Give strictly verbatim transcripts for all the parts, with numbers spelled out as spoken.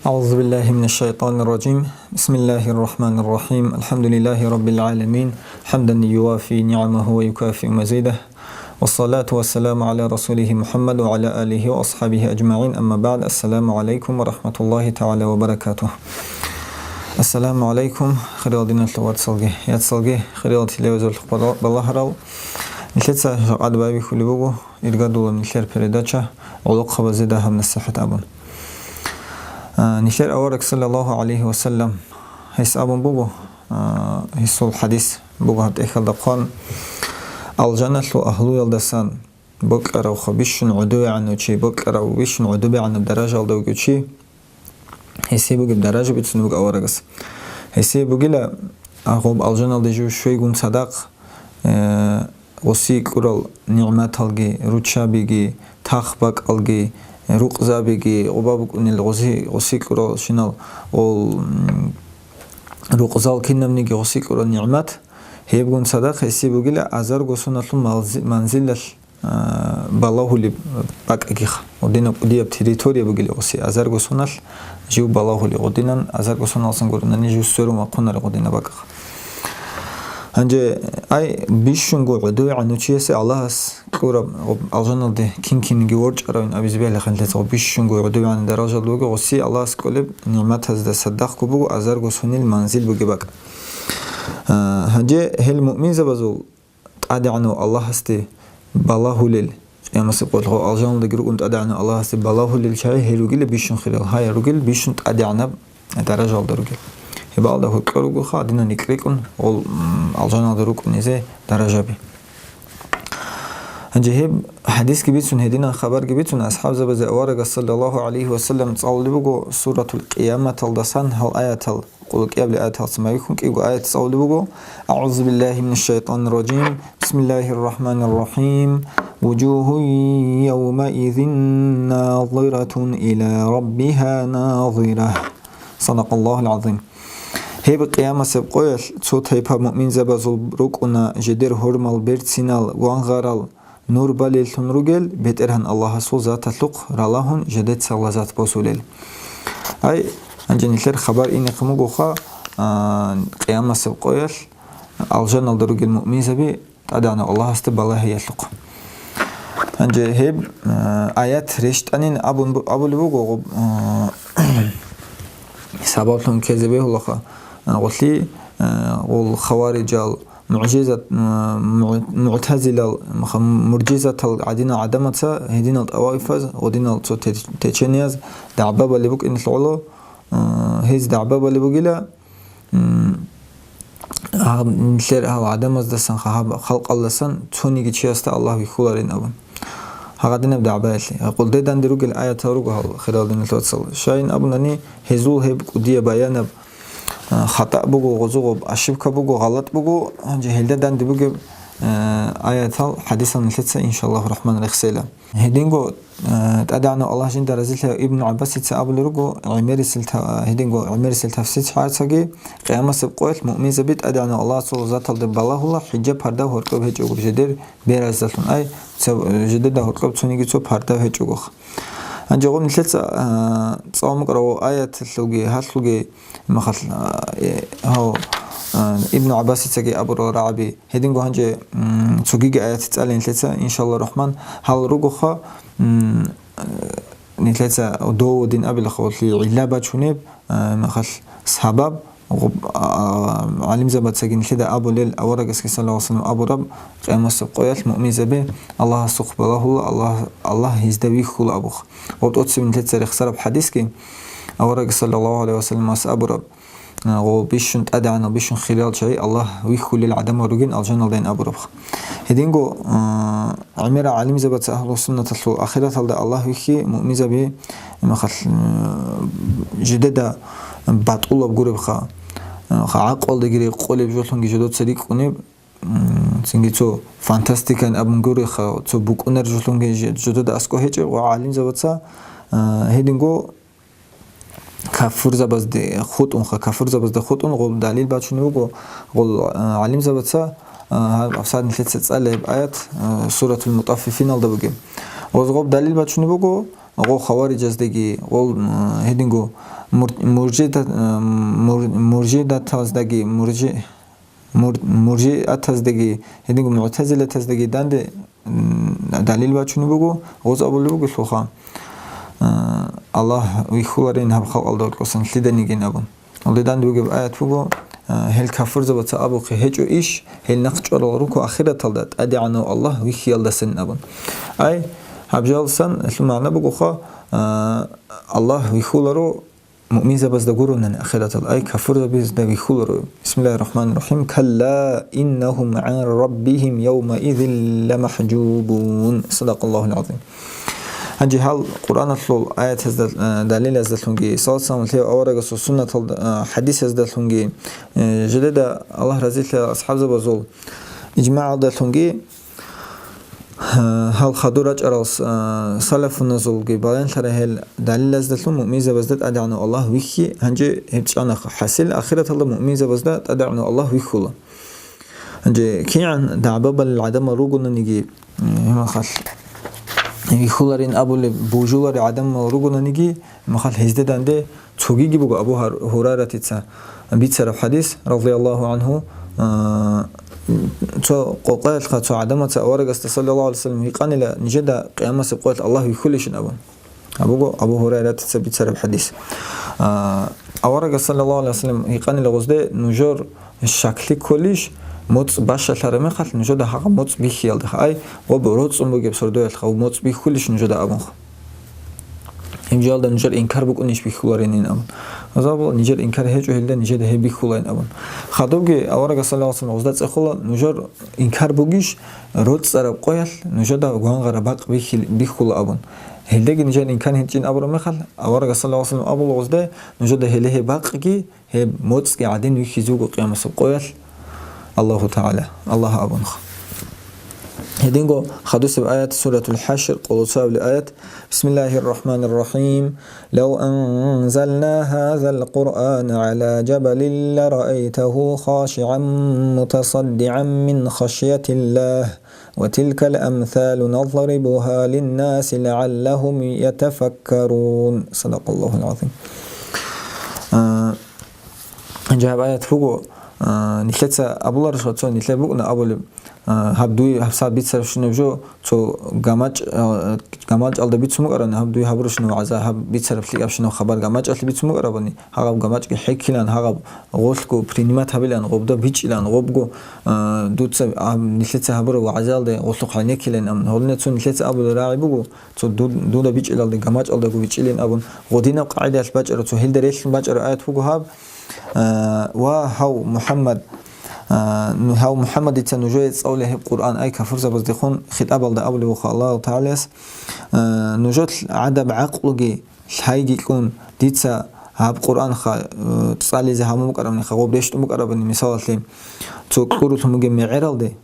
أعوذ بالله من الشيطان الرجيم. بسم الله الرحمن الرحيم. الحمد لله رب العالمين. حمدا يوافي نعمه ويكافئ مزيده. والصلاة والسلام على رسوله محمد وعلى آله وأصحابه أجمعين. أما بعد. السلام عليكم ورحمة الله تعالى وبركاته. السلام عليكم, хириял диналъул вацалги, яцалги, хириял телевизорлъухъ бала-, балагьарал. Нилъеца жакъа байбихьулеб буго иргадулаб нилъер передача «ГӀолохъабазе дагьаб насихӀат» абун. А, нилъер авараг, саллаллагьу гӀалайгьи ва саллам, гьес абун буго, а, гьесул хӀадис буго гьаб тӀехьалда хъван: «Алжаналъул агьлуялдасан бокьаравха бищун гӀодовегӀанав чи, бокьарав бищун гӀодобегӀанаб даражалда вугев чи, гьесие бугеб даража бицун буго аварагас. Гьесие бугила, а, гъоб алжаналде жив щвейгун цадахъ, э, гъосие кьурал нигӀматалги, руччабиги, тахбакӀалги, рукъзабиги, гъоба букӀунел гъози-, гъосие кьурал щинал, ол, м, рукъзал кинабниги гъосие кьурал нигӀмат, гьебгун цадахъ гьесие бугила азарго соналъул малзи-, манзилалъ, а, балагьулеб бакӀагиха. Гъодинаб кӀудияб территория бугила гъосие азарго соналъ жив балагьулеб, гъодинан азарго соналсан гуронани жив сверун вахъунаре гъодинаб бакӀа. Гьанже, ай, бищунго гӀодовегӀан вугев чиясе Аллагьас кьураб гъоб алжаналде кин-кинги ворчӀаравин абизе бегьлихъан лъецӀ, гъоб бищунго гӀодовегӀан даражалда вуго гъосие Аллагьас кьолеб нигӀматазда садахъго буго азарго сонил манзил бугеб бакӀ. А, гьанже гьел муъминзабазул ТӀадегӀанав Аллагьасде балагьулел, Къиямасеб къоялъ гъо алжаналдаги рукӀун ТӀадегӀанав Аллагьасде балагьулел чагӀи гьел ругила бищун хирал, гьай ругел бищун тӀадегӀанаб даражалда ругел. Гьебалда гьоркьор ругоха, гьадинан рикӀкӀун, гъол, м, алжаналда рукӀунизе даражаби. Гьанже гьеб хӀадисги бицун, гьединан хабарги бицун, асхӀабзабазе аварагас, саллаллагьу гӀалайгьи ва саллам, цӀалулеб буго Суратул Къияматалдасан гьал аятал. Къулкъиябли аяталцин байбихьун кӀиго аят цӀалулеб буго: «أعوذ بالله من الشيطان الرجيم. بسم الله الرحمن الرحيم. وجوه يومئذ ناضرة إلى ربها ناظرة». صدق الله العظيم. Гьеб Къиямасеб къоялъ цо тайпа муъминзабазул рукӀуна жидер гьурмал берцинал, гвангъарал, нур балеллъун ругел, БетӀергьан Аллагьасул заталъухъ ралагьун жидеца гьалазат босулел. Ай, гьанже нилъер хабар инехъ мугоха, а, Къиямасеб къоялъ алжаналда ругел муъминзаби ТӀадегӀанав Аллагьасде балагьиялъухъ. Гьанже гьеб, а, аят рещтӀанин абун бу-, абулеб буго, гъоб-, а, сабаблъун ккезе бегьулаха, а, гъолъи, а, гъол хаварижал, мугӀжизат-, м-, мугӀ-, мугӀтазилал, муха-, муржизатал гӀадинал гӀадамаца, гьединал тӀаваифаз, гъодинал цо те-, теченияз дагӀба балеб букӀиналъ гӀоло, а, гьез дагӀба балеб бугила, м, гьаб нилъер гьал гӀадамаздасан, гьаб халкъалдасан цониги чиясда Аллагь вихьуларин абун. Гьагъадинаб дагӀбаялъе. Къулде данде ругел аятал руго гьал, хирал диналъул вацал. Щайин абунани, гьезул гьеб кӀудияб баянаб, а, хатӀа буго, гъозу гъоб ошибка буго, гъалатӀ буго, гьанже гьелда данде бугеб, а, аятал, хӀадисал нилъеца, иншаллагьу рахман, рехсела. Гьединго, а, ТӀадегӀанав Аллагь жинда разилъаяв Ибн ГӀаббасица абулел руго, гӀемерисел та-, гьединго гӀемерисел тафсир чагӀацаги, Къиямасеб къоялъ муъминзаби ТӀадегӀанав Аллагьасул заталде балагьула, хӀижаб-парда гьоркьоб гьечӀого жидер беразалъун, ай, цев-, жидеда гьоркьоб цониги цо парда гьечӀогоха. Гьанже гъоб нилъеца, а, цӀалмукъарав аяталъулги, гьалъулги, махал, а, э, гьав, а, Ибну ГӀаббасицаги абурал рагӀаби. Гьединго гьанже, м, цогиги аят цӀалин нилъеца, иншалла рахман, гьал ругоха, м, э, нилъеца доводин абилаха, гъолъи гӀилла бачунеб, э, махал сабаб, гъоб-, а, гӀалимзабацаги нилъеда абулел, аварагасги, саллаллагьу гӀалайгьи ва саллам, абураб, Къиямасеб къоялъ муъминзаби Аллагьасухъ балагьула, Аллагь, Аллагь гьезда вихьула абухъ. Гъоб тӀоцебе нилъеца рехсараб хӀадисги, авараг, саллаллагьу гӀалайгьи ва салламас, абураб, а, гъо бищун тӀадегӀанал, бищун хириял чагӀи Аллагь вихьулел гӀадамал ругин алжаналдайин абураб. Гьединго, а, гӀемерал гӀалимзабаца агьлу-суннаталъул ахираталда Аллагь вихьи муъминзаби, махал, м, жидеда батӀулаб гуребха, а, гӀакълалдаги рекъолеб жолъунги жидоца рикӀкӀунеб, м, цинги цо фантастикан абун гуреха, цо букӀунар жолъунги жи-, жидеда аскӀо гьечӀеб ва гӀалимзабаца, а, гьединго кафурзабазде хутӀунха, кафурзабазда хутӀун гъол далил бачунеб буго, гъол, а, гӀалимзабаца, а, гьаб-, гьабсагӀат нилъеца цӀалеб аят, а, Суратул МутӀаффифиналда бугеб. Гъоз гъоб далил бачунеб буго, гъол хаварижаздеги, гъол, м, гьединго мур-, муржида-, э, мур-, муржидатаздаги, муржи-, мур-, муржиатаздаги, гьединго мугӀтазилатаздаги данде, м, далил бачунеб буго, гъоз абулеб бугелъулха, э, Аллагь вихьуларин гьаб халкъалда гьоркьосан лъиданиги абун. Гьелда данде бугеб аят буго, э, гьел кафурзабаца абухъе гьечӀо иш, гьел нахъ чӀварал руго ахираталда ТӀадегӀанав Аллагь вихьиялдасин абун. Ай, гьаб жалсан, гьелъул магӀна бугоха, э, Аллагь вихьуларо муъминзабазда гуронани ахиратал, ай, кафурзабазда вихьуларо. Бисмиллагьир рахӀманир рахӀим. Калла иннагьум гӀан раббигьим явмаизил ламахӀжубун. Садакъаллагьул гӀазим. Гьанже гьал Къуръаналъул аятазда, э, далилаздалъунги, саллаллагьу гӀалайгьи ва саллам лъев аварагасул суннаталда, э, хӀадисаздалъунги, э, жидеда Аллагь разилъа асхӀабзабазул ижмагӀалдалъунги, Гьал хадур рачӀарал с-, а, салафуназулги баянлъарай гьел далилаздалъун муъминзабазда ТӀадегӀанав Аллагь вихьи, гьанже гьеб чӀана хӀасил, ахираталда муъминзабазда ТӀадегӀанав Аллагь вихьула. Гьанже кигӀан дагӀба-балел гӀадамал ругонаниги, м, гьимахалъ вихьуларин абулеб божуларел гӀадамал ругонаниги, гьимахалъ гьезда данде Цогиги буго Абу Гьар-, Гьурайратица бицараб хӀадис, радияллагьу гӀангьу, а, цо къо-, къоялъха цо гӀадамаца аварагасда, саллаллагьу гӀалайгьи ва саллам, гьикъанила нижеда къиямасеб къоялъ Аллагь вихьулищин абун. Абуго Абу Гьурайратица бицараб хӀадис. А, аварагас, саллаллагьу гӀалайгьи ва саллам, гьикъанила гъозде, нужер щаклъи кколищ, моцӀ бащалъараб мехалъ нужеда гьагъаб моцӀ бихьиялдеха, ай, гъоб роцӀцӀун бугеб сордоялъха гьаб моцӀ бихьулищ нужеда абунха. Гьеб жоялда нужер инкар букӀунищ бихьуларинин абун. Гьазаб нижер инкар гьечӀо, гьелда нижеда гьеб бихьулайин абун. Хадубги аварагас, саллаллагьу гӀалайгьи ва саллам, гъозда цӀехола, нужер инкар бугищ, роцӀцӀараб къоялъ нужеда гвангъараб бакъ бихьил-, бихьула абун. Гьелдаги нижер инкар гьечӀин абураб мехалъ, аварагас, саллаллагьу гӀалайгьи ва саллам, абула гъозда, нужеда гьеле гьеб бакъги, гьеб моцӀги гӀадин вихьизе вуго къиямасеб къоялъ Аллагьу ТагӀала, Аллагь абунха. Гьединго хадусеб аят, Суратул ХӀашр, къоло цоабилеб аят. Бисмиллагьир рахӀманир рахӀим. Лав анзална гьазал Къуръана гӀала жабалин лараайтагьу хашигӀан мутасаддигӀан мин хашятиллагь. Ва тилкал амсалу надрибугьа линнаси лагӀаллагьум ятафаккарун. Садакъаллагьул гӀазим. А, Гьанже гьаб аят буго, а, нилъеца абуларищ, цо нилъер букӀуна абулеб, а, гьаб дуе, гьаб саб бицарабщинаб жо, цо гамачӀ-, а, гамачӀалда бицун букӀарабани, гьаб дуе гьабурабщинаб вагӀза, гьаб бицараб лъикӀабщинаб хабар гамачӀалъе бицун букӀарабани, гьагъаб гамачӀги хӀеккилан, гьагъаб гъолъго принимать гьабилан, гъобда бичӀчӀилан, гъобго, а, дуца, а, нилъеца гьабураб вагӀзалде гъолъухъ гьанеккилан, амма гьолинацун нилъеца абулеб рагӀи буго, Цо ду-, дуда бичӀчӀилалде гамачӀалдаго бичӀчӀилин абун, гъодинаб къагӀидаялъ бачӀарав, цо гьелда релълъун бачӀарав аят буго гьаб, а, ва гьав МухӀаммад, а, ну, гьав МухӀаммадица нужее цӀалулеб гьеб Къуръан, ай, кафурзабаздехун хитӀабалда абулеб буго Аллагьу ТагӀалаяс, а, нужер гӀадаб гӀакълуги лъайги кьун, дица гьаб Къуръанха, э, цӀализе гьабун букӀарабниха, гъоб рещтӀун букӀарабани, мисалалъе, цо кьурулъун бугеб мегӀералде,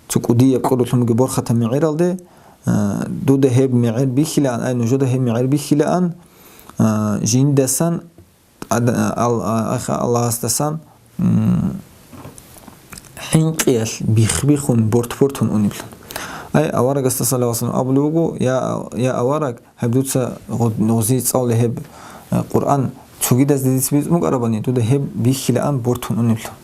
Цо кӀудияб кьурулъун бугеб борхатаб мегӀералде, а, дуда гьеб мегӀер бихьилаан, ай, нужеда гьеб мегӀер бихьилаан, а, жиндасан, ад-, ал-, а, ай, Аллагьасдасан, м, хӀинкъиялъ бих-биххун, борт-бортун униблъун. Ай, аварагасда, саллаллагьу гӀалайгьи ва саллам, абулеб буго: «Я, я авараг, гьеб дуца гъо-, гъозие цӀалулеб гьеб, э, Къуръан цогидазде дица бицун букӀарабани, дуда гьеб бихьилаан бортун унеблъун».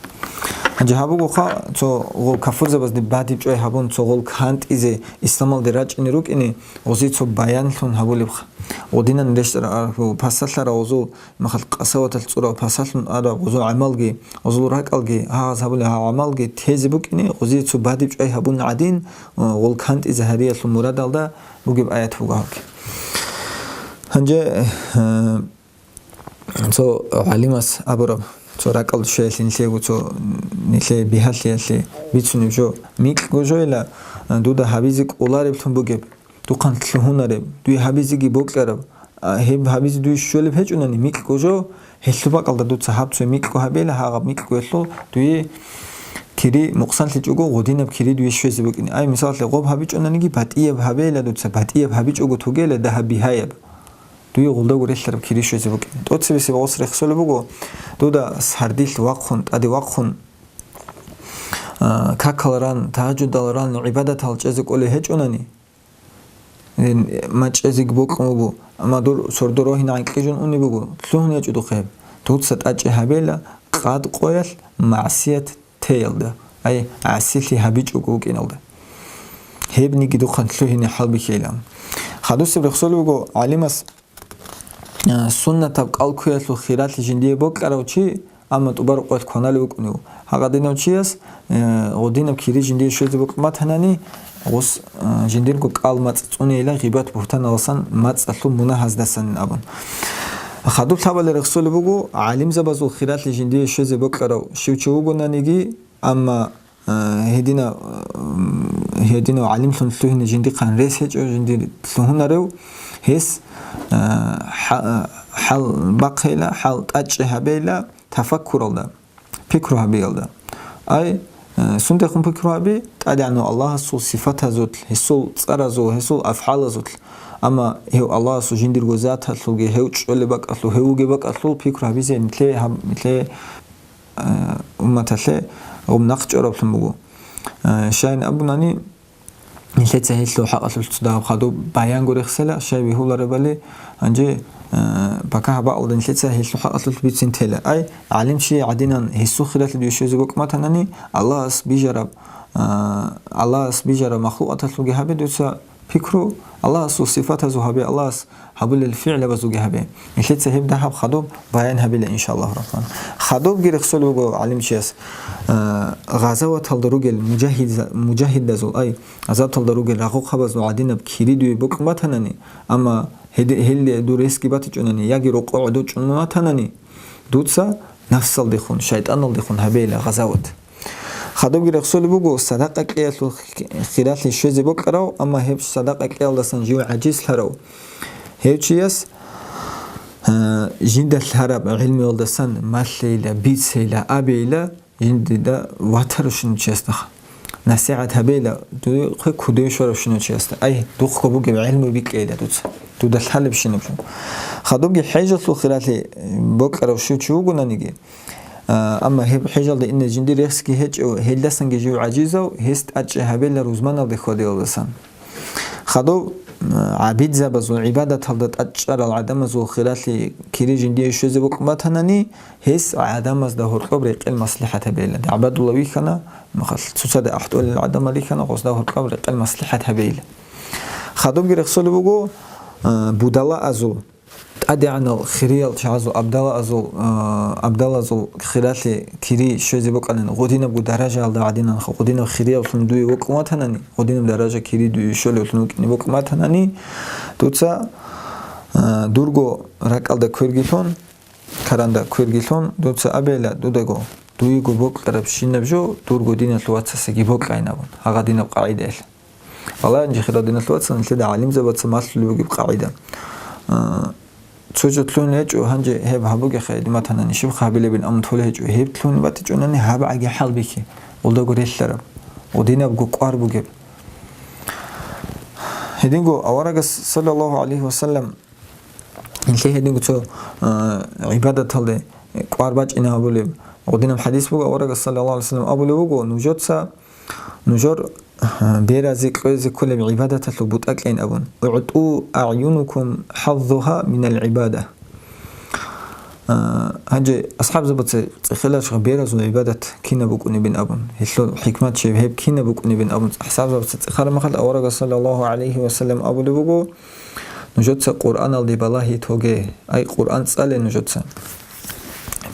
Гьанже гьаб бугоха, цо гъо-, кафурзабазде бадиб чӀвай гьабун, цо гъол кантӀизе, исламалде рачӀине рукӀине, гъозие цо баянлъун гьабулебха. Гъодинан рещтӀараб пасалъараб гъозул, махал къасаваталъ цӀураб пасалъун араб гъозул гӀамалги, гъозул ракӀалги, гьагъаз гьабулеб гьагъ гӀамалги тезе букӀине, гъозие цо бадиб чӀвай гьабун гӀадин, гъол кантӀизе гьариялъул мурадалда бугеб аят буго гьабги. Гьанже, э, цо гӀалимас абураб, цо ракӀалде щвеялъе нилъего, цо нилъее бигьалъиялъе бицунеб жо, микьго жойила, э, дуда гьабизе кӀолареблъун бугеб, духъан лъугьунареб, дуе гьабизеги бокьараб, а, гьеб гьабизе дуе щолеб гьечӀунани, микьго жо, гьелъул бакӀалда дуца гьаб цо микьго гьабейила, гьагъаб микьгоялъул дуе кири мукъсанлъичӀого гъодинаб кири дуе щвезе букӀине. Ай, мисалалъе, гъоб гьабичӀонаниги, батӀияб гьабейила дуца, батӀияб гьабичӀого тугейила дагьаб бигьаяб. Дуе гъолдаго релълъараб кири щвезе букӀине. ТӀоцебесеб гъос рехсолеб буго, дуда сардилъ вахъун, тӀаде вахъун, а, какал ран, тагьажудал ран, гӀибадатал чӀезе кӀолей гьечӀунани, ин, мачӀезеги бокьун буго, Амма дур сордо рогьинегӀан кьижун унеб буго, лъугьун гьечӀо духъе гьеб. Дуца тӀачӀи гьабейила къад къоялъ магӀсият теялда, ай, гӀасилъи гьабичӀого вукӀиналда. Гьебниги духъан лъугьине хӀалбихьейилан. Хадусеб рехсолеб буго гӀалимас, а, суннатаб кӀал кквеялъул хиралъи жиндие бокьарав чи, амма тӀубараб къоялъ кваналев вукӀунев. Гьагъадинав чияс, э, гъудинаб кири жиндие щвезе бокьун батанани, гъус, э, жиндирго кӀал мацӀ цӀунейила гъибат-бугьтаналдасан мацӀалъул мунагьаздасанин абун. Хадуб лъабале рехсолеб буго, гӀалимзабазул хиралъи жиндие щвезе бокьарав щив чи вугонаниги, амма, э, гьедина-, м, гьединав гӀалимлъун лъугьине жиндихъан рес гьечӀев, жиндир лъугьунарев, гьес, э, хӀа-, хӀал бахъейила, хӀал тӀачӀи гьабейила, тафаккуралда, пикру гьабиялда. Ай, э, сундехун пикру гьаби? ТӀадегӀанав Аллагьасул сифатазулъ, гьесул цӀаразул, гьесул афгӀалазулъ. Амма гьев Аллагьасул жиндирго заталъулги, гьев чӀолеб бакӀалъул, гьев вугеб бакӀалъул пикру гьабизе нилъее гьаб-, нилъее, э, умматалъе гъум нахъ чӀвараблъун буго. Э, щайин абунани, нилъеца гьелъул хӀакъалъулъ цо дагьаб хадуб баянго рехсела, щай бегьуларебали, гьанже, э, бакагьабаалда нилъеца гьелъул хӀакъалъулъ бицин тела. Ай, гӀалимчи гӀадинан гьесул хиралъи дуе щвезе бокьун батанани, Аллагьас бижараб, э, Аллагьас бижараб махлукъаталъулги гьабе дуца пикру, Аллагьасул сифатазул гьабе, Аллагьас гьабулел фигӀлабазулги гьабе. Нилъеца гьеб дагьаб хадуб баян гьабила, иншаллагьу рахман. Хадубги рехсолеб буго гӀалимчияс, э, гъазаваталда ругел мужагьидза-, мужагьидазул, ай, гъазаваталда ругел рагъухъабазул гӀадинаб кири дуе бокьун батанани, амма гьеде-, гьелде дур ресги батичӀунани яги рокъо гӀодов чӀун батанани, дуца нафсалдехун, шайтӀаналдехун гьабейила гъазават. Хадубги рехсолеб буго садакъа кьеялъул хиралъи щвезе бокьарав, амма гьеб садакъа кьеялдасан жив гӀажизлъарав. Гьев чияс, а, жинда лъараб гӀилмуялдасан малъейила, бицейила, абейила, жиндида ватарушин чиясдаха. НасихӀат гьабейила, дуе хъе кудев щваравшин чиясда. Ай, духъго бугеб гӀилму бикьейила дуца, дуда лъалебщинаб жо. Хадубги хӀежалъул хиралъи бокьарав щив чи вугонаниги, А, амма гьеб хӀежалда ине жиндир рехсги гьечӀев, гьелдасанги жив гӀажизав, гьес тӀачӀи гьабейила рузманалде хьвадиялдасан. Хадуб, а, гӀабидзабазул гӀибадаталда тӀачӀарал гӀадамазул хиралъи кири жиндие щвезе бокьун батанани, гьес гӀадамазда гьоркьоб рекъел маслихӀат гьабейила. ГӀабадулла вихьана, махал, цоцазда ахӀдолел гӀадамал рихьана, гъозда гьоркьоб рекъел маслихӀат гьабейила. Хадубги рехсолеб буго, а, будалаазул, ТӀадегӀанал хириял чагӀазул абдалаазул, а, абдалазул хиралъи кири щвезе бокьанани, гъудинабго даражаялда гӀадинанха, гъудинаб хириявлъун дуе вокьун ватанани, гъудинаб даража кири дуе щолевлъун вукӀине бокьун ватанани, дуца, а, дурго ракӀалда кверги лъун, каранда кверги лъун, дуца абейила дудаго, дуего бокьарабщинаб жо дурго диналъул вацасаги бокьайин абун, гьагъадинаб къагӀидаялъ. Балагьанчи хирал диналъул вацал, нилъеда гӀалимзабаца малъулеб бугеб къагӀида. А, цо жо лъугьун гьечӀо, гьанже гьеб гьабугеха, гьедин батанани щибха гьабилебин, амма толеб гьечӀо. Гьеб лъугьун батичӀунани гьаб гӀаги хӀалбихье, гъулдаго релълъараб, гъудинабго кӀвар бугеб. Гьединго аварагас, саллаллагьу гӀалайгьи ва саллам, нилъее гьединго цо, а, гӀибадаталде кӀвар бачӀина абулеб гъудинаб хӀадис буго, аварагас, саллаллагьу гӀалайгьи ва саллам, абулеб буго, нужеца Нужер, а, беразе кьвезе кколеб гӀибадаталъул бутӀа кьейин абун, «УгӀтӀу агӀюнакум хӀаззугьа минал гӀибада». А, гьанже асхӀабзабаца цӀехеларищха беразул гӀибадат кинаб букӀунебин абун, гьелъул хӀикмат щиб, гьеб кинаб букӀунебин абун асхӀабзабаца цӀехараб мехалъ, аварагас, саллаллагьу гӀалайгьи ва саллам, абулеб буго, нужеца Къуръаналде балагьи тоге, ай, Къуръан цӀале нужеца.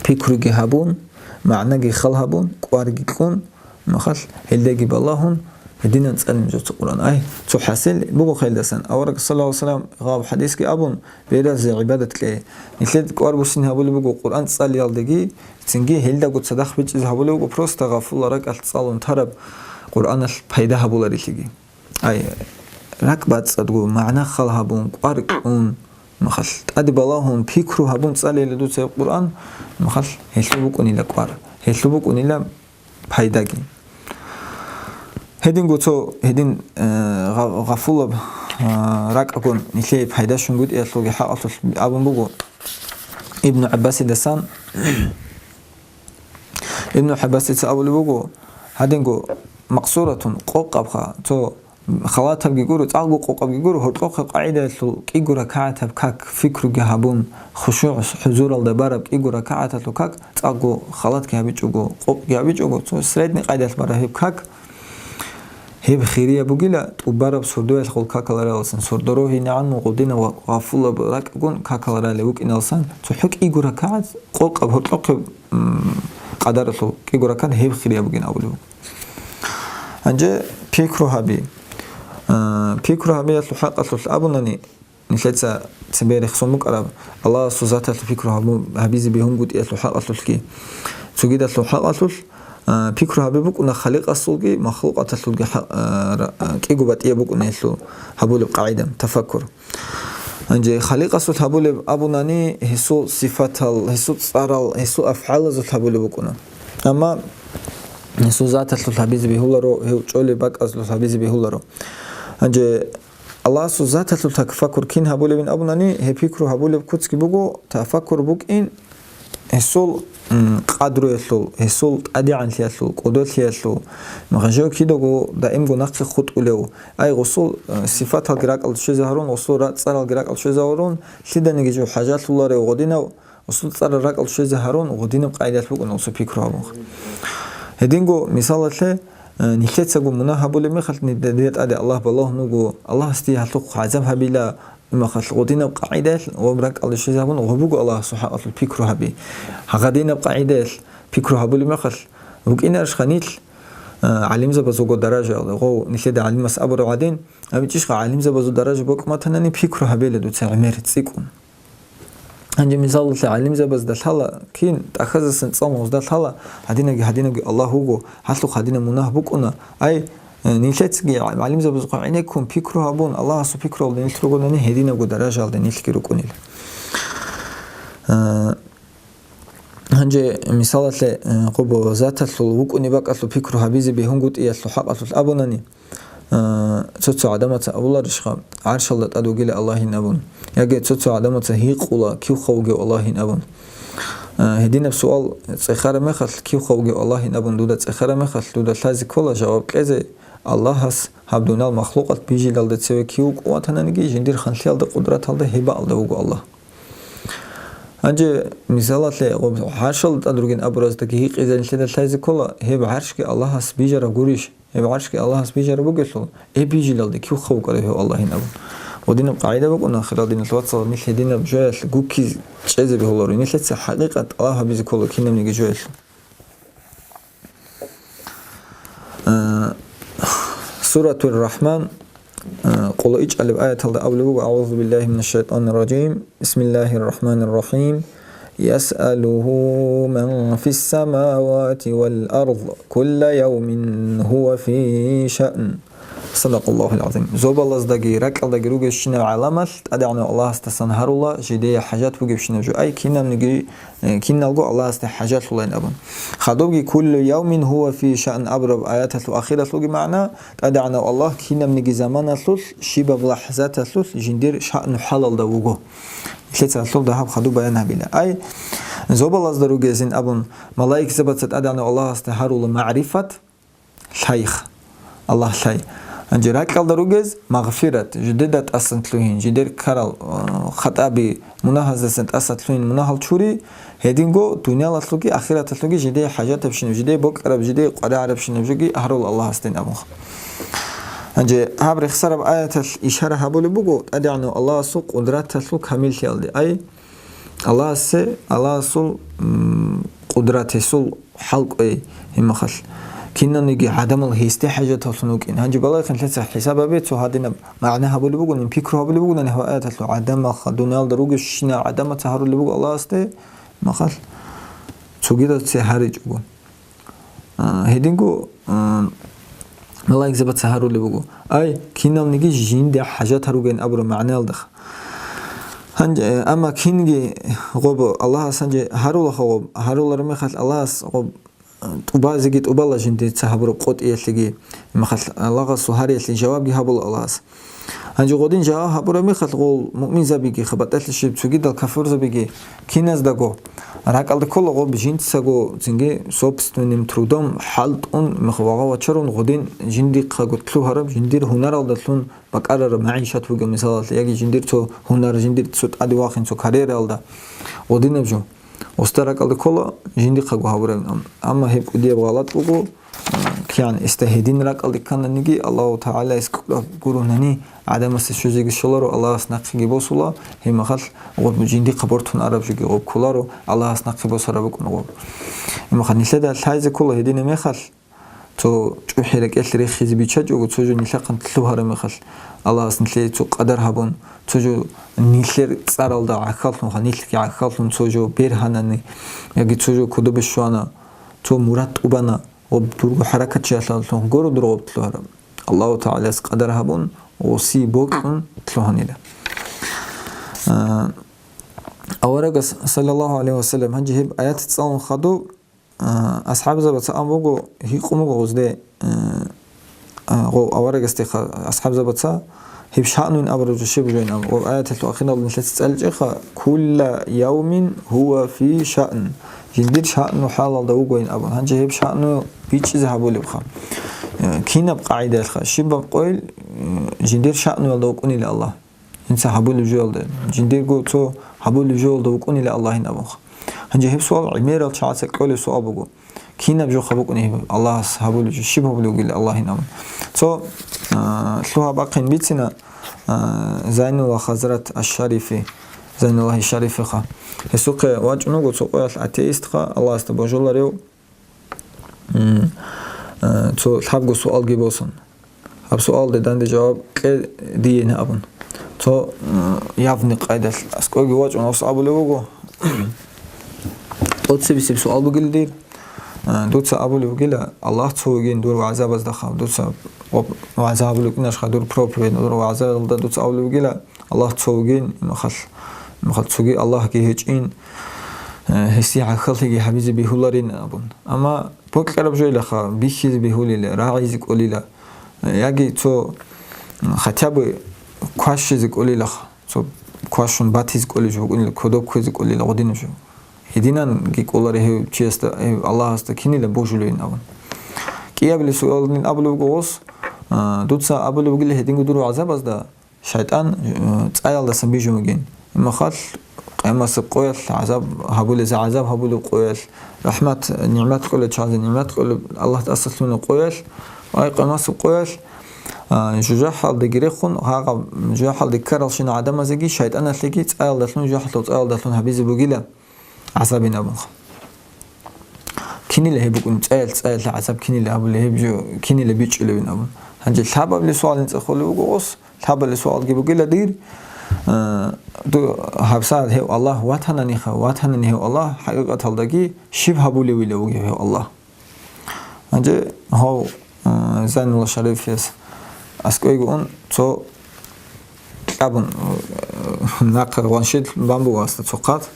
Пикруги гьабун, магӀнаги хал гьабун, кӀварги кьун, махал, гьелдаги балагьун, гьединан цӀалин жо цо Къуръан. Ай, цо хӀасил буго хелдасан. Авараг, саллаллагьу гӀалайгьи ва саллам, гьав хӀадисги абун, беразе гӀибадат кье. Нилъер кӀвар буссин гьабулеб буго Къуръан цӀалиялдаги, цинги гьелдаго цадахъ бичӀчӀизе гьабулеб буго, просто гъафула ракӀалъ цӀалун тараб Къуръаналъ пайда гьабуларелъиги. Ай, ракӀ бацӀцӀадго, магӀна хал гьабун, кӀвар кьун, махал, тӀаде балагьун, пикру гьабун цӀалейила дуца гьеб Къуръан, махал, гьелъул букӀунила кӀвар, гьелъул букӀунила пайдаги. Гьединго цо, гьедин, э, гъа-, гъафулаб, э, ракӀгун нилъее пайда щунгутӀиялъулги хӀакъалъулъ абун буго Ибну ГӀаббасидасан, Ибну ГӀаббасица абулеб буго, гьадинго макъсуратун къокъабха, цо Халатабги гуро, цӀакъго къокъабги гуро, гьоркьохъеб къагӀидаялъул кӀиго ракагӀатаб как пикруги гьабун, хушугӀ хӀузуралда бараб кӀиго ракагӀаталъул как цӀакъго халатги гьабичӀого, къокъги гьабичӀого, цо средний къайдалъ бараб гьеб как, гьеб хирияб бугила тӀубараб сордоялъул какал араласан, сордо рогьинегӀан гъудинаб гъафулаб ракӀгун какал аралев вукӀиналсан, цохӀо кӀиго ракагӀат, къокъаб гьоркьохъеб, м, къадаралъул кӀиго ракагӀат гьеб хирияб бугин абулеб. Гьанже пикру гьаби. А, пикру гьабиялъул хӀакъалъулъ абунани, нилъеца цебе рехсон букӀараб, Аллагьасул заталъул пикру гьабу-, гьабизе бегьунгутӀиялъул хӀакъалъулъги, цогидалъул хӀакъалъулъ, а, пикру гьаби букӀуна халикъасулги махлукъаталъулги хӀа-, а, ра-, а, кӀиго батӀияб букӀуна гьелъул гьабулеб къагӀида, тафаккур. Гьанже халикъасул гьабулеб абунани, гьесул сифатал, гьесул цӀарал, гьесул афгӀалазул гьабулеб букӀуна. Амма гьесул заталъул гьабизе бегьуларо, гьев чӀолеб бакӀазул гьабизе бегьуларо. Гьанже Аллагьасул заталъул тафаккур кин гьабулебин абунани, гьеб пикру гьабулеб куцги буго, тафаккур букӀин, гьесул, м, къадруялъул, гьесул тӀадегӀанлъиялъул, кӀодолъиялъул, гьанжев кидаго даимго нахъе хутӀулев, ай, гъусул, э, сифаталги ракӀалде щвезе гьарун, гъусул ра-, цӀаралги ракӀалде щвезе гьарун, лъиданиги жив хӀажалъуларев гъодинав, гъусул цӀарал ракӀалде щвезе гьарун, гъодинаб къайдалъ букӀун гъусул пикру гьабунха. Гьединго, мисалалъе, э, нилъецаго мунагь гьабулеб мехалъ, ни-, дие тӀаде Аллагь балагьун вуго, Аллагьас дие гьалъухъ гӀазаб гьабила, Имахалъ гъодинаб къагӀидаялъ гъоб ракӀалде щвезабун гъоб буго Аллагьасул хӀакъалъулъ пикру гьаби. Гьагъадинаб къагӀидаялъ пикру гьабулеб мехалъ, букӀинарищха нилъ, а, гӀалимзабазулго даражаялда? Гъов нилъеда гӀалимас абураб гӀадин, абичӀищха гӀалимзабазул даража бокьун батанани пикру гьабейила дуца гӀемер цӀикӀкӀун. Гьанже мисалалъе гӀалимзабазда лъала, кин тӀахьазасан цӀалун гъозда лъала, гьадинаги, гьадинаги Аллагь вуго, гьалъухъ гьадинаб мунагь букӀуна, ай, Э, нилъецаги гӀалимзабазухъе гӀенеккун пикру гьабун, Аллагьасул пикруялда нилъ ругонани, гьединабго даражаялда нилъги рукӀунел. Э, гьанже мисалалъе, э, къубу заталъул вукӀунеб бакӀалъул пикру гьабизе бегьунгутӀиялъул хӀакъалъулъ абунани, э, цо-цо гӀадамаца абуларищха, гӀаршалда тӀад вугила Аллагьин абун, яги цо-цо гӀадамаца гьикъула, кивха вугев Аллагьин абун. Э, гьединаб суал цӀехараб мехалъ, кивха вугев Аллагьин абун дуда цӀехараб мехалъ, дуда лъазе ккола жаваб кьезе, Аллагьас гьаб дуниял махлукъат бижилалда цеве кив вукӀун ватананиги, жиндир ханлъиялда, къудраталда, гьебаалда вуго Аллагь. Гьанже мисалалъе, гъоб гӀаршалда тӀад ругин абураздаги гьикъизе нилъеда лъазе ккола, гьеб гӀаршги Аллагьас бижараб гурищ? Гьеб гӀаршги Аллагьас бижараб бугелъул, гьеб бижилалде кивха вукӀарав гьев Аллагьин абун. Гъодинаб къагӀида букӀуна, хирал диналъул вацал, нилъ гьединаб жоялъ гуккиз чӀезе бегьуларо, нилъеца хӀакъикъат тӀалаб гьабизе ккола кинабниги жоялъул. Э, Суратур Рахман, э, къоло ичӀалеб аяталда абулеб буго: «АгӀузу биллагьи минаш шайтӀанир ражим. Бисмиллагьир рахманир рахим. Ясъалугьу ман фис самавати вал ард, кулла явмин гьува фи шаън». Садакъаллагьул гӀазим. Зобалаздаги ракьалдаги ругевщинаб гӀаламалъ ТӀадегӀанав Аллагьасдасан гьарула, жидее хӀажат бугебщинаб жо, ай, кинабниги, э, киналго Аллагьасде хӀажалъулайин абун. Хадубги «Куллу явмин гьува фи шаън» абураб аяталъул ахиралъулги магӀна, ТӀадегӀанав Аллагь кинабниги заманалъулъ, щибаб лахӀзаталъулъ жиндир шаъну хӀалалда вуго. Нилъеца гьалъул дагьаб хадуб баян гьабила. Ай, зобалазда ругезин абун, малаикзабаца ТӀадегӀанав Аллагьасде гьарула магӀрифат, лъайх, Аллагь лъай. Гьанже ракьалда ругез магъфират, жидеда тӀасан лъугьин, жидер ккарал, э, хатӀаби, мунагьаздасан тӀаса лъугьин мунагьал чури, гьединго дуниялалъулги ахираталъулги жидее хӀажатабщинаб, жидее бокьараб, жидее къваригӀарабщинаб жоги гьарул Аллагьасдин абунха. Гьанже гьаб рехсараб аяталъ ишара гьабулеб буго ТӀадегӀанав Аллагьасул къудраталъул камиллъиялде. Ай, Аллагьасе, Аллагьасул, м, къудрат, гьесул хӀалкӀвей гьимахалъ. Кинаниги гӀадамал гьесде хӀажаталлъун вукӀин. Гьанже балагьихъин лъеца хӀисаб гьабе, цо гьадинаб магӀна гьабулеб бугони, пикру гьабулеб бугони гьав аяталъул, гӀадамалха, дуниялда ругевщина гӀадамаца гьарулеб буго Аллагьасде, гьимахалъ цогидаз це гьаричӀого. А, гьединго, а, малаикзабаца гьарулеб буго. Ай, киналниги жинде хӀажат гьаругейин абураб магӀнаялдах. Гьанже, амма кинги гъоб Аллагьас гьанже гьарулаха гъоб, гьарулараб мехалъ Аллагьас гъоб, а, тӀубазеги тӀубала жиндица гьабураб къотӀиялъеги, мехалъ Аллагьасул гьариялъе жавабги гьабула Аллагьас. Гьанже гъодин жаваб гьабураб мехалъ, гъол муъминзабиги, хабатӀалъи щиб цогидал кафурзабиги киназдаго ракӀалде ккола гъоб жинцаго цинги собственным трудом хӀалтӀун, мех вагъа вачарун гъодин жиндихъаго лъугьараб, жиндир гьунаралдалъун бакӀарараб магӀишат бугеб мисалалъ, яги жиндир цо гьунар, жиндир цо тӀаде вахин цо карьералда гъодинаб жо. Уста ракӀалде ккола жиндихъаго гьабурабин. Ам-, амма гьеб кӀудияб гъалатӀ буго, а, кигӀан эсда гьедин ракӀалде ккананиги, Аллагьу ТагӀала эс кьураб гурунани гӀадамасе щвезеги щоларо, Аллагьас нахъеги босула, гьеб мехалъ гъоб жиндихъа бортун араб жоги гъоб кколаро, Аллагьас нахъе босараб букӀун гъоб. Гьеб мехалъ нилъеда лъайзе ккола гьединаб мехалъ, цо чӀухӀи рекӀелъ рехизе биччачӀого, цо жо нилъехъан лъугьараб мехалъ, Аллагьас нилъее цо къадар гьабун, цо жо нилъер цӀаралда гӀахьаллъун, нилъги гӀахьаллъун цо жо бергьанани, яги цо жо кодобе щвана, цо мурад тӀубана, ва дурго хӀаракатчиялъаллъун гуро дургъоб лъугьараб. Аллагьу ТагӀалас къадар гьабун, гъосие бокьун лъугьанила. А, аварагас, саллаллагьу гӀалайгьи ва саллам, гьанже гьеб аят цӀалун хадуб, А, асхӀабзабаца ан буго, гьикъун буго гъузде, а, а, гъов аварагасдеха асхӀабзабаца, гьеб шаънуйин абураб жо щиб жоин абун. Гъов аяталъул ахиралда нилъеца цӀаличӀеха, «Кулла явмин гьува фи шаън», жиндир шаъну хӀалалда вугоин абун. Гьанже гьеб шаъну бичӀчӀизе гьабулебха. Э, кинаб къагӀидаялъха, щибаб къойил, м, жиндир шаънуялда вукӀунила Аллагь. Инса гьабулеб жоялда, жиндирго цо гьабулеб жоялда вукӀунила Аллагьин абунха. Гьанже гьеб суал гӀемерал чагӀаца кьолеб суал буго. Кинаб жоха букӀуни гьеб Аллагьас гьабулеб жо, щиб гьабулеб бугила Аллагьин абун? Цо, а, лъугьа-бахъин бицина, а, Зайнулла хазрат аш-Шарифи, Зайнуллагьи Шарифиха. Гьесухъе вачӀун вуго цо къоялъ атеистха, Аллагьасда божуларев, М, э, цо лъабго суалги босун. Гьаб суалде данде жаваб кье дие абун. Цо, м, явный къайдалъ аскӀоги вачӀун гъос абулев вуго. ТӀоцебесеб суал бугила дир. Э, дуца абулев вугила, Аллагь цо вугин дур вагӀзабазда хаб. Дуца ва-, вагӀза гьабулев вукӀинашха дур проповедь, дур вагӀзаялда дуца абулев вугила, Аллагь цо вугин, имахал, имахал цоги Аллагьги гьечӀин, э, гьесие гӀахьаллъиги гьабизе бегьуларин абун. Амма бокьараб жойилаха, бихьизе бегьулила, рагӀизе кӀолила, э, яги цо, м, хотя бы квашизе кӀолилаха, цо квашун батизе кӀолеб жо букӀунила, кодоб кквезе кӀолила гъодинаб жо. Гьединанги кӀолари гьев чиясда, гьев Аллагьасда кинила божулевин абун. КӀиабили суалнин абулеб буго гъос, а, дуца абулеб бугила гьединго дур вагӀзабазда, ШайтӀан, э, цӀаялдасан бижун вугин. Имахал къиямасеб къоялъ гӀазаб гьабулезе гӀазаб гьабулеб къоялъ, рахӀмат, нигӀмат кьолел чагӀазе нигӀмат кьолеб, Аллагь тӀасалъугьунеб къоялъ, ва къиямасеб къоялъ, а, жужахӀалдеги рехун, гьагъаб жужахӀалде ккаралщина гӀадамазеги, шайтӀаналъеги цӀаялдалъун, жужахӀалъул цӀаялдалъун гьабизе бугила гӀазабин абунха. Кинила гьеб букӀун, цӀаялъ, цӀаялъ гӀазаб кинила абулеб, гьеб жо кинила бичӀчӀулебин абун. Гьанже лъабабли суал инцӀахулеб буго гъос, лъабали суалги бугила дир, а, ду-, гьабсагӀат гьев Аллагь ватананиха, ватанани гьев Аллагь, хӀакъикъаталдаги щиб гьабулевила вугев гьев Аллагь? Гьанже гьав, а, Зайнулла Шарифияс аскӀойгун цо кьабун, э, нахъа гъваншил бан буго гьасда цо хъат.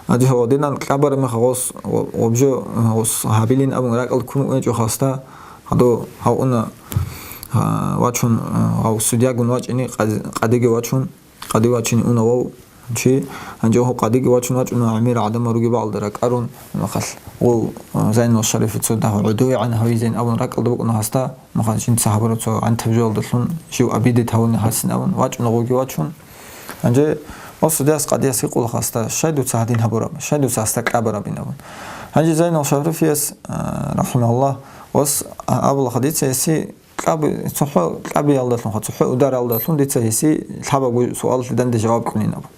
Гьанже гьав гьадинан кьабараб мех гъос, гъо-, гъобжо гъос гьабилин абун ракӀалде ккун вукӀинчӀо гьасда, гьадо гьав уна, а, вачун, а, гьав судьягун вачӀине, къади-, къадиги вачун, къади вачине уна вав чи, гьанже гьав къадиги вачун вачӀуна, гӀемер гӀадамал руги бакӀалда ракӀарун, махал гъов, а, Зайнул Шарифи цо дагь гӀодовегӀан гьавизейин абун ракӀалда букӀуна гьасда, махал жинца гьабураб цо гӀантаб жоялдалъун жив обидит гьавуни гьасин абун, вачӀуна гъовги вачун. Гьанже ва судияс къадияс гьикъула гьасда, щай дуца гьадин гьабураб, щай дуца гьасда кьабарабин абун. Гьанже Зайнул Шарифияс, а, рахимаһуллагь, вас, а, абула гьадица гьеси кьаби-, цохӀо кьабиялдалъунха, цохӀо ударалдалъун дица гьеси лъабабго суалалъе данде жаваб кьунин абун.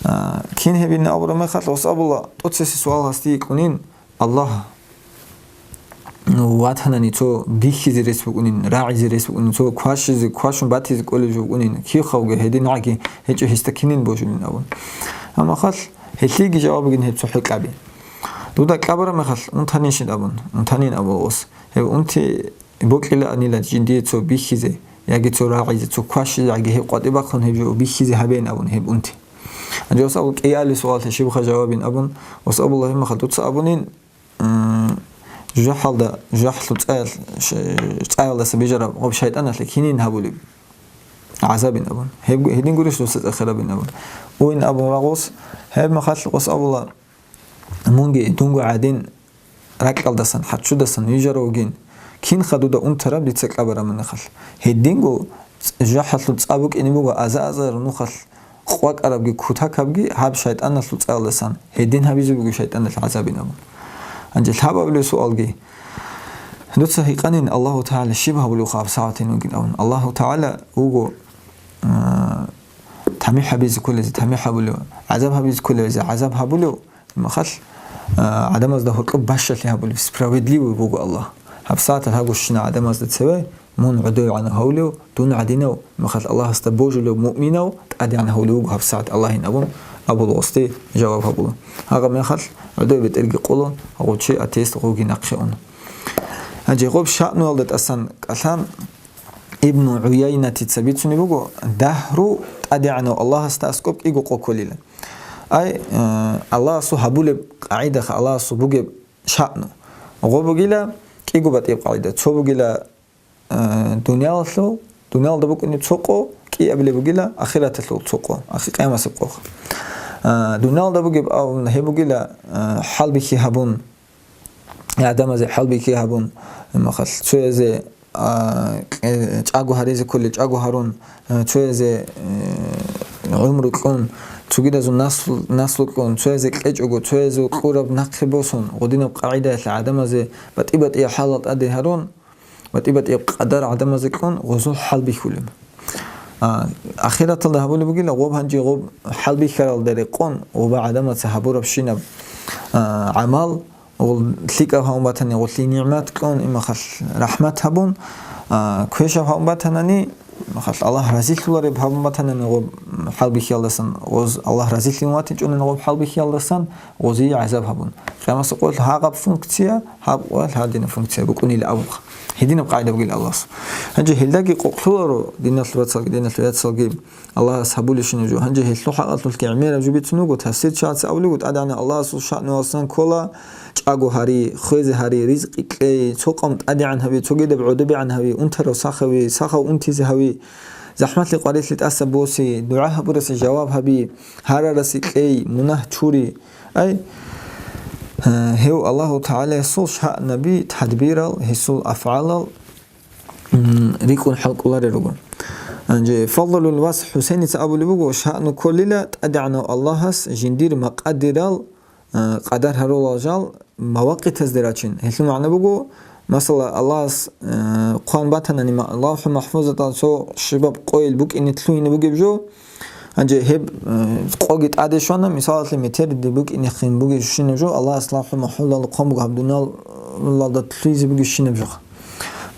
А, кин гьебин абураб мехалъ вас абула, тӀоцеси суал гьасде кьунин, Аллагь ватанани цо бихьизе рес букӀунин, рагӀизе рес букӀунин, цо квашизе, квашун батизе кӀолеб жо букӀунин, кихъавги гьедин гӀаги гьечӀо гьесда кинин божулин абун. Амма хал гьелъиеги жаваб бугин гьеб цохӀо кьаби. Дуда кьабараб мехалъ, унтанинщин абун, унтанин абу ос. Гьеб унти бокьилаанила жиндие цо бихьизе, яги цо рагӀизе, цо квашизе, яги гьеб къватӀибахъун гьеб жо бихьизе гьабеин абун гьеб унти. Гьанже ос абу кӀиали суаллъи щибха жавабин абун, ос абула гьеб мехалъ дуца абунин, М, жужахӀалда, жужахӀлъу цӀаялъ-, ш-, цӀаялдаса бижараб гъоб шайтӀаналъе кинин гьабулеб? гӀазабин абун. Гьеб гу-, гьедин гурищ дуца цӀехерабин абун. Уин абун рагъус, гьеб махалъ гъос абула, мунги дунго гӀадин ракьалдасан, хӀаччудасан вижарав вугин, кинха дуда унтараб дица кьабараб мехалъ. Гьединго цӀ-, жужахӀалъул цӀа букӀине буго аза-азар нухалъ къвакӀарабги кутакабги гьаб шайтӀаналъул цӀаялдасан, гьедин гьабизе буго шайтӀаналъ гӀазабин абун. Гьанже лъабабилев суалги, дуца гьикъанин, Аллагьу ТагӀала щиб гьабулевха гьаб сагӀатин вугин абун. Аллагьу ТагӀала вуго, а, тамихӀ гьабизе кколезе тамихӀ гьабулев, гӀазаб гьабизе кколезе гӀазаб гьабулев, махалъ, а, гӀадамазда гьоркьоб бащалъи гьабулев, справедливый вуго Аллагь. Гьаб сагӀаталъ гьагущина гӀадамазда цеве, мун гӀодовегӀан гьавулев, дун гӀадинав, махалъ Аллагьасда божулев муъминав тӀадегӀан гьавулев вуго гьаб сагӀат Аллагьин абун, абул гъосде жаваб гьабула. Гьагъаб мехалъ гӀодове бетӀерги къоло, гъов чи атеист гъовги нахъе уна. Гьанже гъоб шаънуялда тӀасан кӀалъан Ибну ГӀуяйнатица бицунеб буго, дагьру тӀадегӀанав Аллагьасда аскӀоб кӀиго къо кколила. Ай, э, Аллагьасул гьабулеб къагӀидаха, Аллагьасул бугеб шаъну. Гъо бугила кӀиго батӀияб къагӀида. Цо бугила, э, дуниялалъул, дуниялда букӀунеб цо къо, кӀиабилеб бугила ахираталъул цо къо, ахи-, къиямасеб къо. Э, дуниялда бугеб абун гьеб бугила, э, хӀалбихьи гьабун, гӀадамазе хӀалбихьи гьабун, махалъ цоязе, а, кье-, чӀаго гьаризе кколел чӀаго гьарун, а, цоязе, э, гӀумру кьун, цогидазул наслу, наслу кьун, цоязе кьечӀого, цоязул кьураб нахъе босун, гъодинаб къагӀидаялъ гӀадамазе батӀи-батӀияб хӀалал тӀаде гьарун, батӀи-батӀияб къадар гӀадамазе кьун, гъозул хӀалбихьулеб. А, ахираталда гьабулеб бугила, гъоб гьанже гъоб хӀалбихьаралда рекъон, гъоба гӀадамаца гьабурабщинаб, а, гӀамал, гъол лъикӀаб гьавун батани, гъолъие нигӀмат кьун, имахалъ рахӀмат гьабун, а, квешаб гьавун батанани, имахалъ Аллагь разилъулареб гьавун батанани гъоб хӀалбихьиялдасан, гъоз Аллагь разилъивун ватичӀунани гъоб хӀалбихьиялдасан, гъозие гӀазаб гьабун. Къиямасеб къоялъ гьагъаб функция, гьаб къоялъ гьадинаб функция букӀунила абухъ. Гьединаб къагӀида бугила Аллагьас. Гьанже гьелдаги къокълъуларо диналъ вацалги, диналъ яцалги Аллагьас гьабулищинаб жо. Гьанже гьелъул хӀакъалъулъги гӀемераб жо бицун вуго, тафсирчияца абулего, тӀадегӀанав Аллагьасул шаънуялсан ккола, чӀаго гьари, хвезе гьари, ризкъи кьей, цо къавм тӀадегӀан гьави, цогидаб гӀодобегӀан гьави, унтарав сахави, сахав унтизе гьави, захӀмалъи къварилъи тӀаса боси, дугӀа гьабурасе жаваб гьаби, гьарарасе кьей, мунагь чури. Ай, э, гьев Аллагьу ТагӀалаясул шаънаби, тадбирал, гьесул афгӀалал, м, рикӀкӀун хӀалкӀоларел руго. Гьанже Фадалул вас ХӀусейница абулеб буго, шаъну кколила ТӀадегӀанав Аллагьас жиндир макъадирал, э, къадар гьарулал жал мавакъитазде рачин. Гьелъул магӀна буго, масала, Аллагьас, э, хъван батанани ма-, ЛавхӀу МахӀфузатал цо щибаб къойил букӀине лъугьине бугеб жо, гьанже гьеб, э, къоги тӀаде щвана, мисалалъе, метерде букӀинехъин бугебщинаб жо, Аллагьас ЛавхӀу МахӀфузалда хъван буго гьаб дуниялалда лъугьизе бугебщинаб жо.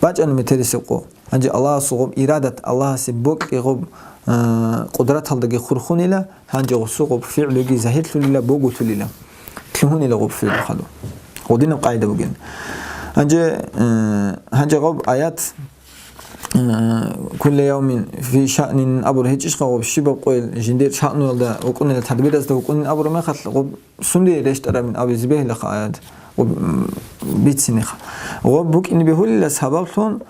БачӀана метерисеб къо. Гьанже Аллагьасул гъоб ирадат, Аллагьасе бокьи гъоб, э, къудраталдаги хурхунила, гьанже гъосул гъоб фигӀлуги загьирлъулила, богулъулила. Лъугьунила гъоб фигӀл хадуб. Гъодинаб къагӀида бугин. Гьанже, э, гьанже гъоб аят, э, «Кулла явмин фи шаънин» абур гьечӀищха, гъоб щибаб къойил жиндир шаънуялда вукӀунила, тадбиразда вукӀунин абураб мехалъ, гъоб сунде рещтӀарабин абизе бегьилаха аят, гъоб, м, бицинеха. Гъоб букӀине бегьулила сабаблъун,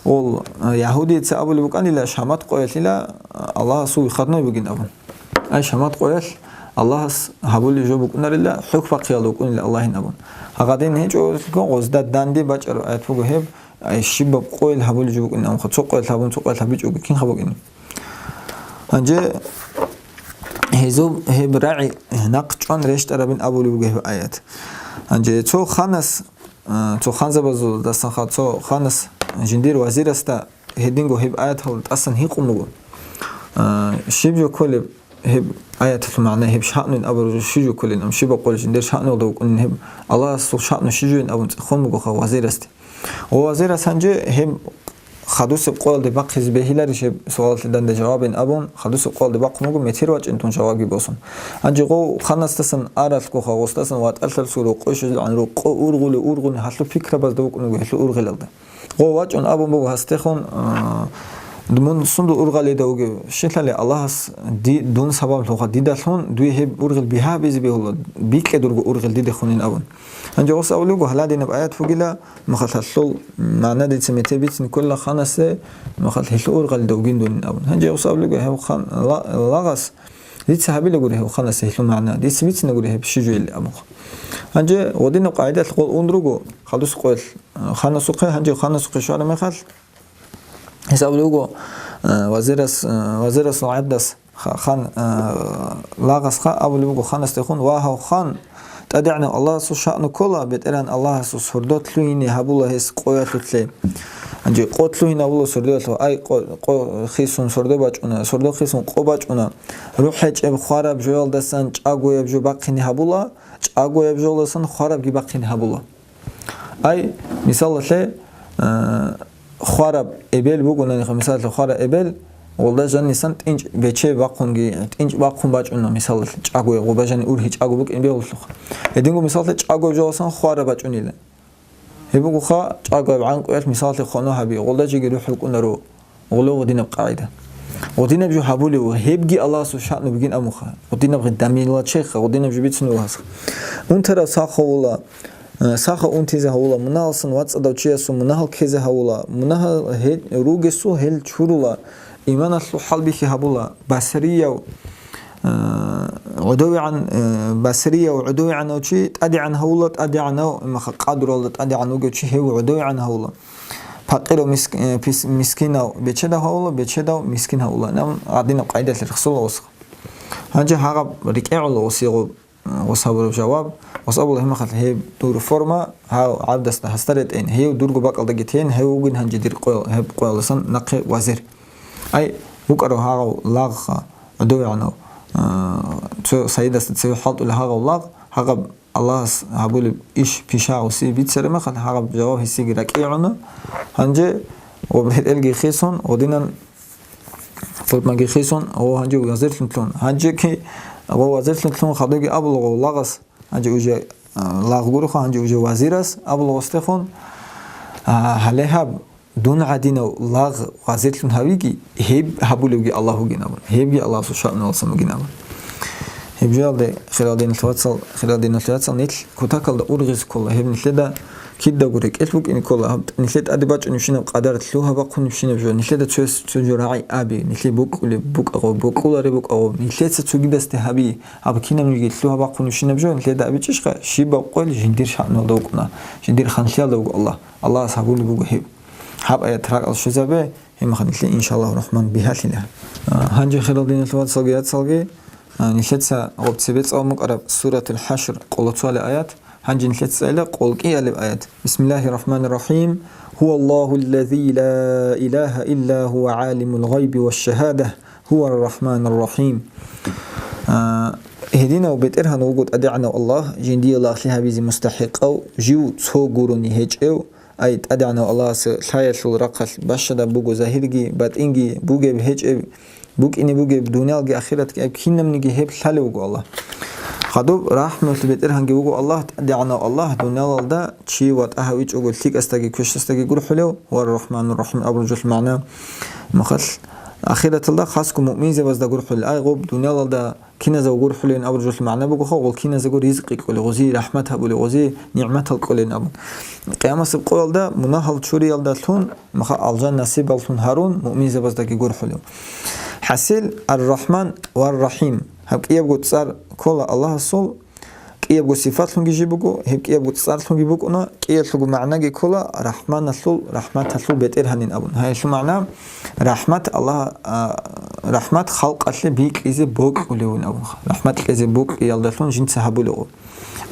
гъол, э, ягьудица абулеб букӀанила, шамат къоялъила Аллагьасул выходной бугин абун. Ай, шамат къоялъ Аллагьас гьабулеб жо букӀунарила, хӀухь бахъиялда вукӀунила Аллагьин абун. Гьагъадин гьечӀо, гъозда данде бачӀараб аят буго гьеб, ай, щибаб къоялъ гьабулеб жо букӀунин абун, цо къоялъ гьабун, цо къоялъ гьабичӀого кинха букӀин? Гьанже гьезул гьеб рагӀи нахъ чӀван рещтӀарабин абулеб буго гьеб аят. Гьанже цо ханас, а, цо ханзабазул дасанха цо ханас жиндир вазирасда гьединго гьеб аятал тӀасан гьикъун буго. А, щиб жо кколеб гьеб аяталъул магӀна, гьеб шаънуян абураб жо щиб жо кколин, ам щибаб къоялъ жиндир шаънуялда вукӀунин гьеб, Аллагьасул шаъну щиб жоин абун цӀехолъун бугоха вазирасде. Гъо, вазирас гьанже гьеб хадусеб къоялде бахъизе бегьиларищ гьеб суалалъе данде жавабин абун, хадусеб къоялде бахъун буго, метер вачӀин тун жавабги босун. Гьанже гъов ханасдасан аралъгоха, гъосдасан ватӀалъалъул рокъой щвезегӀан рокъо ургъули-ургъуни гьалъул пикрабазда вукӀун вуго гьелъул ургъелалда. Гъов вачӀун абун буго гьасдехун, а, Мун сундул ургъалида вугев? Щилали Аллагьас ди-, дун сабаблъунха дидалъун дуе гьеб ургъел бигьа гьабизе бегьула, бикье дурго ургъел дидехунин абун. Гьанже гъос абулеб буго, гьаладинаб аят бугила, махалъалъул магӀна дица метер бицин ккола ханасде, махал гьелъул ургъалида вугин дунин абун. Гьанже гъос абулеб буго, гьев хан-, ла-, лагъас дица гьабила гури гьев ханасде гьелъул магӀна, дица бицина гури гьеб щи жуялли абун. Гьанже гъодинаб къагӀидалъ гъол ун руго, хадус къоялъ, ханасухъе, гьанже ханасухъе щвараб мехалъ, Гьес абулеб буго, э, вазирас, э, вазирасул гӀадас ха-, хан, э, лагъасха абулеб буго ханасдехун: «Ва гьав хан, ТӀадегӀанав Аллагьасул шаъну ккола, БетӀергьан Аллагьасул сордо лъугьине гьабула гьес къоялъулъе». Гьанже къо лъугьине гьабула сордоялъул, ай, къо, къо хисун сордо бачӀуна, сордо хисун къо бачӀуна. РухӀ гьечӀеб хвараб жоялдасан чӀагояб жо бахъине гьабула, чӀагояб жоялдасан хварабги бахъине гьабула. Ай, мисалалъе, а, хвараб эбел бугонаниха, мисалалъе, хвараб эбел, гъолда жанисан тӀинчӀ бече бахъунги, тӀинчӀ бахъун бачӀуна, мисалалъе, чӀагояб, гъоба жани ургьи чӀаго букӀин бегьуллъуха. Гьединго, мисалалъе, чӀагояб жоялдасан хвараб бачӀунила. Гьеб бугоха, чӀагояб гӀанкӀуялъ, мисалалъе, хоно гьаби, гъолда жеги рухӀ рукӀунаро. Гъулев гъудинаб къагӀида. Гъудинаб жо гьабулев, гьебги Аллагьасул шаъну бугин абунха. Гъудинаб гъи-, дамила чехха, гъудинаб жо бицунев вугьасха. Унтарав сахавула, э, саха унтизе гьавула, мунагьалсан вацӀцӀадав чиясул мунагьал ккезе гьавула, мунагьал гье-, ругесул гьел чурула, иманалъул хӀалбихьи гьабула, басарияв, э, гӀодовегӀан, э, басарияв гӀодовегӀанав чи тӀадегӀан гьавула, тӀадегӀанав, имаха, къадралда тӀадегӀан вугев чи гьев гӀодовегӀан гьавула. Пакъирав миск-, э, пис-, мискинав бечедав гьавула, бечедав мискин гьавула. Гьанаб гъадинаб къайдалъе рехсула осха. Гьанже гьагъаб рикӀегӀула осигъуб, э, осабураб жаваб. Осабула гьимахал гьеб дур форма, гьав гӀабдасда гьасда ретӀен, гьев дурго бакӀалдаги тен, гьев вугин гьанже дир къоял, гьеб къояласан нахъе вазир. Ай, вукӀарав гьагъав лагъха, гӀодовегӀанав, э, цо Саидасда цеве хӀалтӀула гьагъав лагъ, гьагъаб Аллагьас гьабулеб иш пишагӀуси бицараб мехалъ, гьагъаб жаваб гьесиги ракӀигӀуна. Гьанже гъоб ретӀелги хисун, гъодинан футмаги хисун, гъо гьанже вазирлъун лъун. Гьанже ки гъо вазирлъун лъун хадуги абула гъо лагъас, гьанже уже, а, лагъ гуроха, гьанже уже вазирас абула гъостехун, а, гьале гьаб, дун гӀадинав лагъ вазирлъун гьавиги, гьеб гьабулевги Аллагь вугин абун, гьебги Аллагьасул шаъналасан бугин абун. Гьеб жоялде, хирал диналъул вацал, хирал диналъул вацал, нилъ кутакалда ургъизе ккола, гьеб нилъеда кидаго рекӀелъ букӀине ккола, гьаб нилъе тӀаде бачӀунебщинаб къадар, лъугьа-бахъунебщинаб жо, нилъеда цояс цо жо рагӀи аби, нилъе бокьулеб букӀагъо, бокьулареб букӀагъо, нилъеца цогидасде гьаби, гьаб кинабниги лъугьа-бахъунебщинаб жо нилъеда абичӀищха, щибаб къоял жиндир шаъналда вукӀуна, жиндир ханлъиялда вуго Аллагь. Аллагьас гьабулеб буго гьеб. Гьаб аят ракӀал щвезабе, гьеб мехалъ нилъе, иншаллагьу рахман, бигьалъила. А, гьанже, хирал диналъул вацалги яцалги, а, нилъеца гъоб цебе цӀалун букӀараб Суратул ХӀашр, къоло цоалеб аят, гьанже нилъеца цӀайила къоло кӀиабилеб аят. Бисмиллагьир рахӀманир рахӀим. Гьуваллагьу ллази ла илагьа илла гьува гӀалимул гъайби ва шшагьада, гьувар рахӀманур рахӀим. А, гьединав БетӀергьан вуго ТӀадегӀанав Аллагь, жиндие лагълъи гьабизе мустахӀикъав жив цо гурони гьечӀев, Ай, ТӀадегӀанав Аллагьасе лъаялъул рахъалъ бащадаб буго загьирги, батӀинги, бугеб, гьечӀеб, букӀине бугеб, дуниялги ахиратги, ай, кинабниги гьеб лъалев вуго Аллагь. Хадуб рахӀмуялъул БетӀергьанги вуго Аллагь, ТӀадегӀанав Аллагь, дуниялалда чи ватӀа гьавичӀого лъикӀасдаги квешасдаги гурхӀулев, ва Рахманур Рахим абураб жоялъул магӀна, махалъ, ахираталда хасго муъминзабазда гурхӀулел, ай, гъуб дуниялалда киназего гурхӀулевин абураб жоялъул магӀна бугоха, гъол киназего ризкъи кьолев, гъозие рахӀмат гьабулев, гъозие нигӀматал кьолевин абун. Къиямасеб къоялда мунагьал чуриялдалъун, маха алжан насибаллъун гьарун, муъминзабаздаги гурхӀулев. ХӀасил, Ар-Рахман ва Ар-Рахим. Гьаб кӀиябго цӀар ккола Аллагьасул, кӀиябго сифатлъунги жиб буго, гьеб кӀиябго цӀарлъунги букӀуна, кӀиялъулго магӀнаги ккола рахӀманалъул, рахӀматалъул бетӀергьанин абун. Гьелъул магӀна, рахӀмат Аллагь, а, рахӀмат халкъалъе бикьизе бокьулевин абунха. РахӀмат кьезе бокьиялдалъун жинца гьабулев.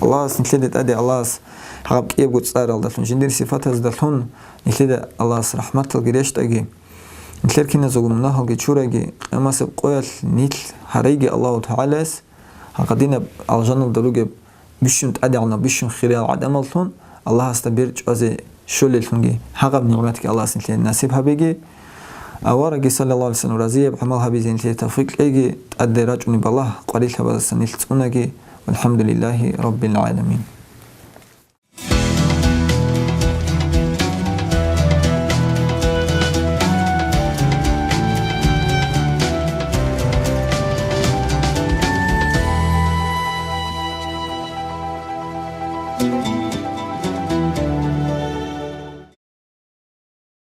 Аллагьас нилъеда тӀаде, Аллагьас гьаб кӀиябго цӀаралдалъун, жиндир сифатаздалъун нилъеда Аллагьас рахӀматалги рещтӀаги. Нилъер киназего мунагьалги чураги, къиямасеб къоялъ нилъ гьареги Аллагьу ТагӀалаяс, гьагъадинаб алжаналда ругеб бищун тӀадегӀанав, бищун хириял гӀадамаллъун Аллагьасда бер чӀвазе щолеллъунги, гьагъаб нигӀматги Аллагьас нилъее насиб гьабеги. Аварагги, саллаллагьу гӀалайгьи ва саллам, разияб гӀамал гьабизе нилъее тавфикъ кьеги, тӀаде рачӀунеб балагь, къварилъабаздасан нилъ цӀунаги. ВалхӀамдулиллагьи раббил гӀаламин.